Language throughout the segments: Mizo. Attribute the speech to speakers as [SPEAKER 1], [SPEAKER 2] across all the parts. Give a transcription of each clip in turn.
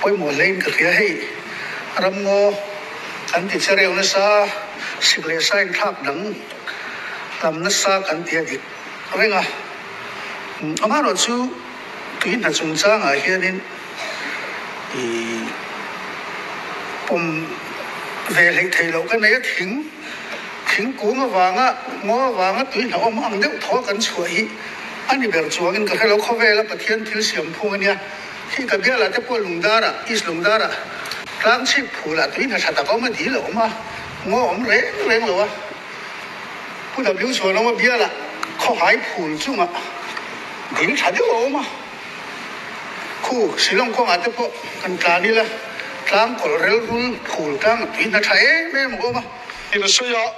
[SPEAKER 1] pawimawh hlein ka hria. Hei ramngaw kan ti che reuh nasa, sik leh sa inthlak dang lam nasa kan ti a dik reng a. Amaherawh chu tui hna chungchangah hianin ih pawm ve hleih theih loh ka nei a, thing thingkung avanga ngaw avanga tui hna awm ang deuh thaw kan chhuah hi a ni ber chuangin ka hre lo. Khawvela Pathian thil siam phung a nia. Khi ka bialah te pawh Lungdarah, East Lungdarah tlang chhip phulah tui hna tha tak a awm a, dil a awm a, ngaw a awm reng reng lo a. Pu W Chhuanawma bialah khawhai phul chungah dil tha deuh a awm a. Khu Shillong kawngah te pawh kan tlan ila tlang kawlh rel rul phul tlangah tui hna tha em em a awm a.
[SPEAKER 2] Insawiah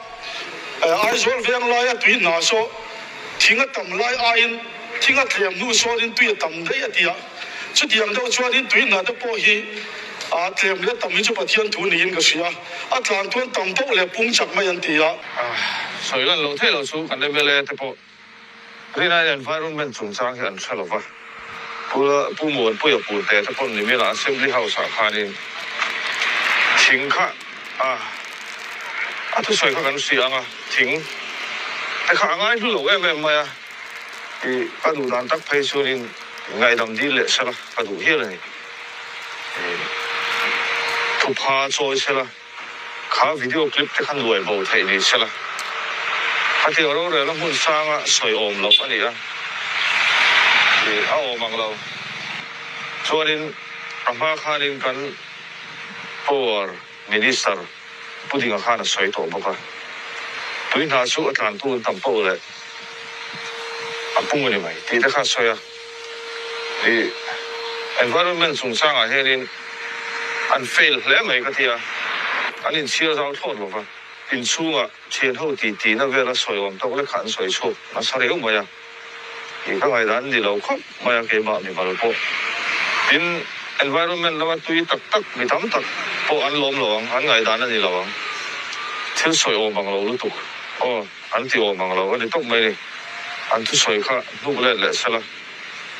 [SPEAKER 2] Aizawl veng laia tui hna saw thing a tam lai aiin thing a tlem hnu sawnin tui a tam daih a ti a. Chutiang deuh chuanin tui hna te pawh hi a tlem leh tam hi chu Pathian thu niin ka hria. A tlan tuan tam poh leh pung chak mai an ti a.
[SPEAKER 3] Sawi lan loh theih loh chu kan mla te pawh Rinai environment chungchang hi an hre lo va. Pu Pu Muanpuia Pulte te pawh nimina Assembly House ah khanin thing kha a a thusawi kha kan hria ang a, thing te kha a ngaihlu lo em em mai a. I ka duh dan tak phei chuanin ngaihdam dil leh sela ka duh hial a ni. I thupha chawi sela, kha video clip te kha nuai bo theih ni sela. Khatiang rorelna hmun sanga sawi awm loh a ni a, i a awm ang lo. Chuanin a hma khanin kan power Minister Pu Dinga khan a sawi tawh bawk a, tui hna chu a tlantu an tam poh leh a pung a ni mai tih te kha a sawi a. I environment chungchangah hianin an fail hle mai ka ti a, an inchhiar zau thlawt lo va, inchhungah thianho tih tihna vela sawi awm tawk lek kha an sawi chhuak nasa riau mai a. Tih ka ngaihdan ni lo khawp mai a keimah mimal pawh. Tin, environment lama tui tak tak mi tam tak pawh an lawm lo ang, an ngaihdan a ni lo ang. Thil sawi awm ang lo lutuk aw, an ti awm ang lo a ni tawp mai ni. An thusawi kha hnuk let leh sela,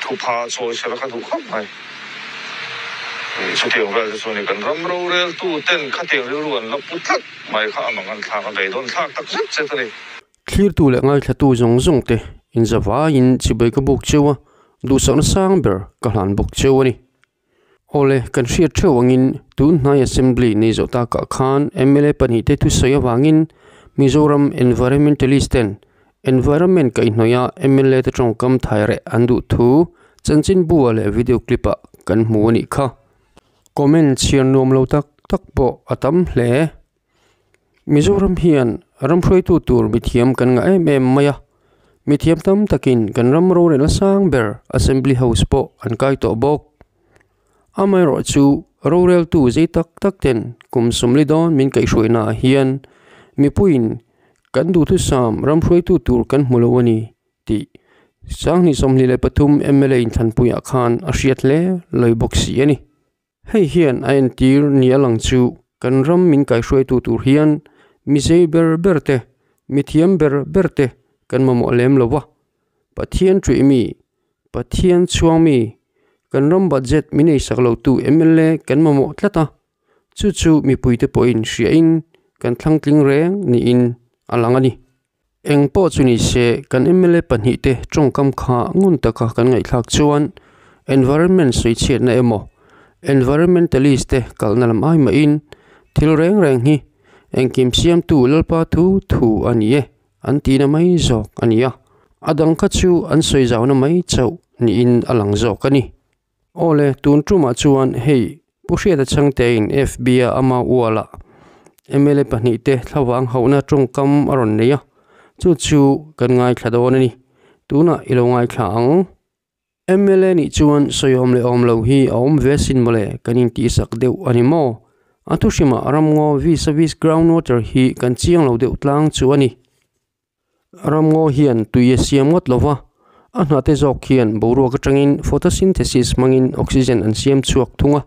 [SPEAKER 3] thupha chawi sela ka duh khawp mai. Chutiang vel te chu ni kan ram roreltu ten khatiang rilru an la pu tlat mai kha a mang an thlak a beidawn thlak tak zet zet a ni.
[SPEAKER 4] Thlirtu leh ngaithlatu zawng zawng te inzavaiin chibai ka buk cheu a, duhsakna sang ber ka hlan bawk cheu a ni. Awle, kan hriat theuh angin tun hnai Assembly nei zawh takah khan mla pahnihte thusawi avangin Mizoram Environmentalist ten Environment kaihhnawih a mla te tawngkam thai reh an duh thu chanchinbu-ah leh video clip-ah kan hmu a nih kha. Comment chhiar nuam lo tak tak pawh a tam hle. Mizoram hian ram hruaitu tur mithiam kan ngah em em mai a, mithiam tam takin kan ram rorelna sang ber Assembly House pawh an kai tawh bawk. Amaherawh chu roreltu zei tak tak ten kum sawmli dawn min kaihhruaina ah hian mipuiin kan duhthusam ram hruaitu tur kan hmu lo a ni tih Sanghnih 23 mla inthlanpuiah khan a hriat hle lawi bawk si a ni. Hei hian a entir ni a lang chu kan ram min kaihruaitu tur hian mi zei ber ber te, mi thiam ber ber te kan mamawh lem lo va. Pathian ṭuih mi, Pathian chhuang mi, kan ram budget min eisak lotu mla kan mamawh tlat a, chu chu mipuite pawhin hriain kan thlangtling reng niin a lang a ni. Eng pawh chu ni se, kan mla pahnihte tawngkam kha ngun taka kan ngaihthlak chuan environment sawichhiatna emaw environmentalist te kalna lam ai mahin thil reng reng hi engkim siamtu Lalpa thu thu a ni e an tihna mai zawk a ni a, a dang kha chu an sawi zauna mai chauh niin a lang zawk a ni. Awle, tun tumah chuan hei Pu Hriata Chhangtein FB-a ama ualah mla pahnihte thlavang hauhna tawngkam a rawn nei a, chu chu kan ngaithla dawn a ni. Tunah i lo ngaithla ang. Mla nih chuan sawiawm leh awm lo hi a awm ve asin mawle kan intihsak deuh a ni maw? A thuhrimah ramngaw vis-a-vis groundwater hi kan chiang lo deuh tlang chu a ni. Ramngaw hian tui a siam ngawt lo va, a hnahte zawk hian boruak atangin photosynthesis hmangin oxygen an siam chhuak thung a,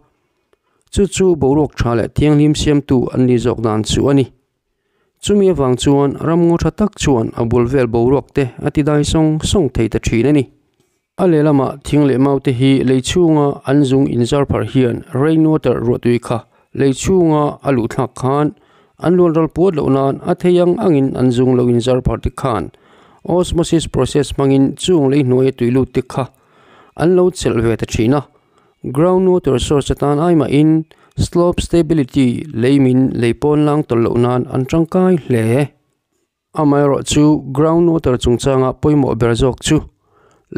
[SPEAKER 4] chu chu boruak tha leh thianghlim siamtu an ni zawk dan chu a ni. Chumi avang chuan ramngaw tha tak chuan a bul vel boruak te a ti dai sawng sawng thei ta thin a ni. A lehlamah thing leh mau te hi lei chhunga an zung inzar pharh hian rain water ruahtui kha lei chhunga a luh thlak khan an luan ral puat loh nan a thei ang angin an zung lo inzar pharh te khan osmosis process hmangin chung lei hnuaia tui lut te kha an lo chelh ve ta thin a. Ground water source atan ai mahin slope stability lei min lei pawn lang tawlh loh nan an tangkai hle. Amaherawh chu ground water chungchanga pawimawh ber zawk chu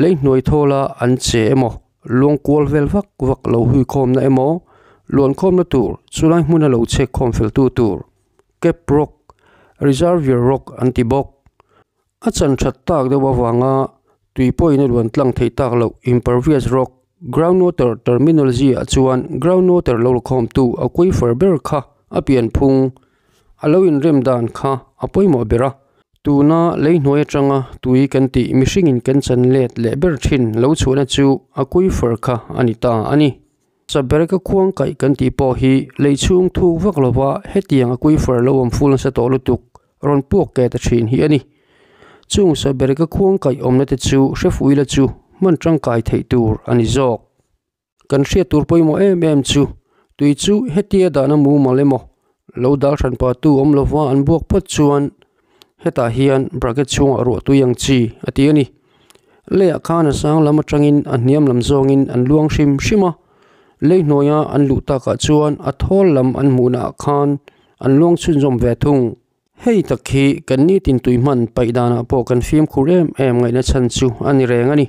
[SPEAKER 4] lei hnuai thawla an che emaw, luang kual vel vak vak lo hui khawmna emaw, luan khawmna tur chulai hmuna lo chhek khawm feltu tur cap rock, reservoir rock an ti bawk. A chan that tak deuh avanga tui pawhin a luan tlang theih tak loh impervious rock, ground water terminology ah chuan ground water lo la khawmtu aquifer ber kha a pian phung A lo inrem dan kha a pawimawh ber a, tuna lei hnuai atanga tui kan tih mihringin kan chan let leh ber thin lo chhuahna chu aquifer kha a ni ta a ni. Chabereka khuang kaih kan tih pawh hi lei chhung thuk vak lova hetiang aquifer lo awm ful nasa tawh lutuk rawn puak ke ta thin hi a ni. Chung Chabereka khuang kaih awmna te chu hrefuila chu hman tangkai theih tur a ni zawk. Kan hriat tur pawimawh em em chu, tui chu hetia dahna mumal emaw, lo dal hran pa tu awm lova an buak phawt chuan hetah hian bracket chhungah ruah tui ang chi a ti a ni. Leiah khan a sang lam atangin a hniam lam zawngin an luang hrim hrim a, lei hnuaia an luh takah chuan a thawl lam an hmuhnaah khan an luang chhunzawm ve thung. Hei tak hi kan nitin tui hman paih danah pawh kan fimkhur em em ngaihna chhan chu a ni reng a ni.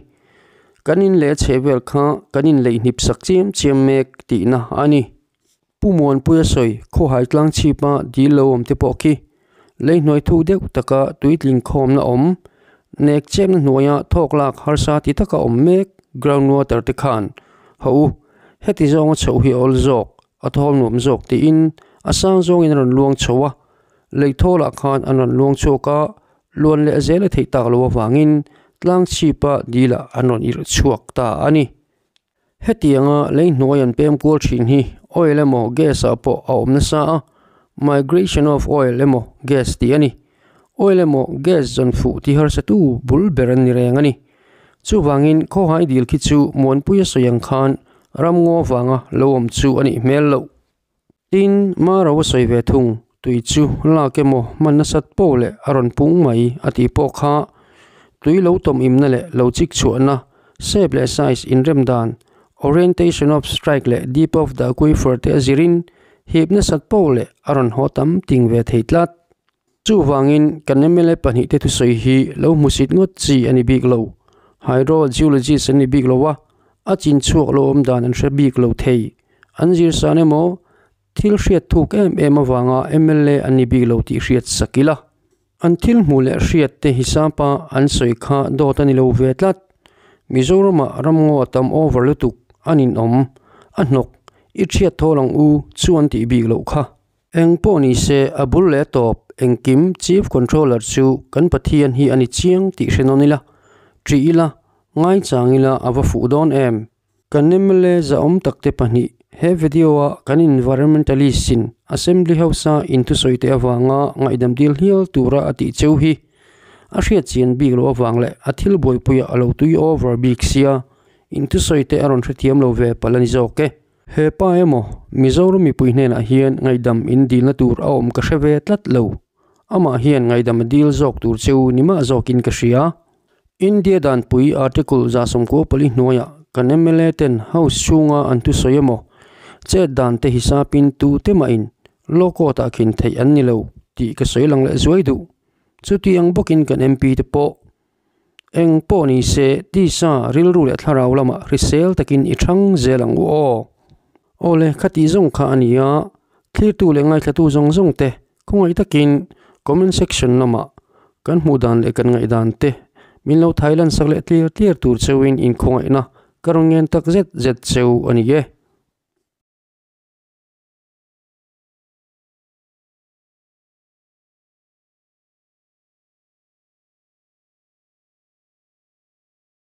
[SPEAKER 4] Kan in leh a chheh vel kha kan in leih hnip sak chiam chiam mek tihna a ni. Pu Muanpuia sawi khawhai tlang chhipa dil lo awm te pawh khi lei hnuai thuk deuh taka tuitling khawmna awm, nek chepna hnuaia thawk lak harsa ti taka awm mek ground water te khan ho u heti zawnga chhoh hi a awl zawk, a thawl nuam zawk tiin a sang zawngin a rawn luang chho a. Lei thawlah khan an rawn luang chhuak a, luan leh zel a theih tak lo avangin tlang chhipa dilah an rawn irh chhuak ta a ni. Hetianga lei hnuai an pem kual thin hi oil emaw gas ah pawh a awm nasa a, migration of oil emaw gas tih a ni. Oil emaw gas zawn fuh ti harsa tu bul ber an ni reng a ni. Chuvangin khawhai dil khi chu Muanpuia sawi ang khan ramngaw vanga lo awm chu a nih hmel loh. Tin, Maro a sawi ve thung, tui chu lak emaw hman nasat poh leh a rawn pung mai a tih pawh kha tui lo tawm imna leh lo chik chhuahna, shape leh size inrem dan, orientation of strike leh deep of the aquifer te a zirin hip nasat poh leh a rawn haw tam ting ve thei tlat. Chuvangin kan mla pahnihte thusawi hi lo hmusit ngawt chi a ni bik lo. Hydrogeologist an ni bik lo a, a chin chhuak lo awm dan an hre bik lo thei. An zir san emaw, thil hriat thuk em em avanga mla an ni bik lo tih hriat sak ila. An thil hmuh leh hriat te hisapa an sawi kha dawt a ni lo ve tlat. Mizoramah ramngaw a tam over lutuk a ninawm, a hnawk, i hriat thawl ang u chu an tih bik loh kha. Eng pawh ni se, a bul leh a tawp, engkim Chief Controller chu kan Pathian hi a ni chiang tih hre nawn ila, ṭih ila, ngaichang ila a va fuh dawn em? Kan mla zahawm takte pahnih, he video-a kan environmentalist-in Assembly House-a inthusawi te avanga ngaihdam dil hial tura a tih cheu hi a hriat chian bik loh avang leh a thil buaipuiah a lo tui over bik sia, inthusawi te a rawn hrethiam lo ve palh a ni zawk e. He pa emaw, Mizoram mipui hnenah hian ngaihdam in dilna tur a awm ka hre ve tlat lo. Amah hian ngaihdam a dil zawk tur cheu ni mah zawkin ka hria. India danpui Article 94 hnuaiah kan mla ten House chhunga an thusawi emaw, chet dan te hisapin tu te mahin Law Court ah khin theih an ni lo tih ka sawi lang leh zuai duh. Chuti ang bawkin kan MP te pawh Eng pawh ni se, tisa, rilru leh thlarau lamah hrisel takin i thang zel ang u aw. Awle, khatih zawng kha a ni a, thlirtu leh ngaithlatu zawng zawng te khawngaih takin comment section lamah kan hmuh dan leh kan ngaihdan te min lo thailan sak leh tlir tlir tur cheuin inkhawngaihna ka rawn ngen tak zet zet cheu a ni e.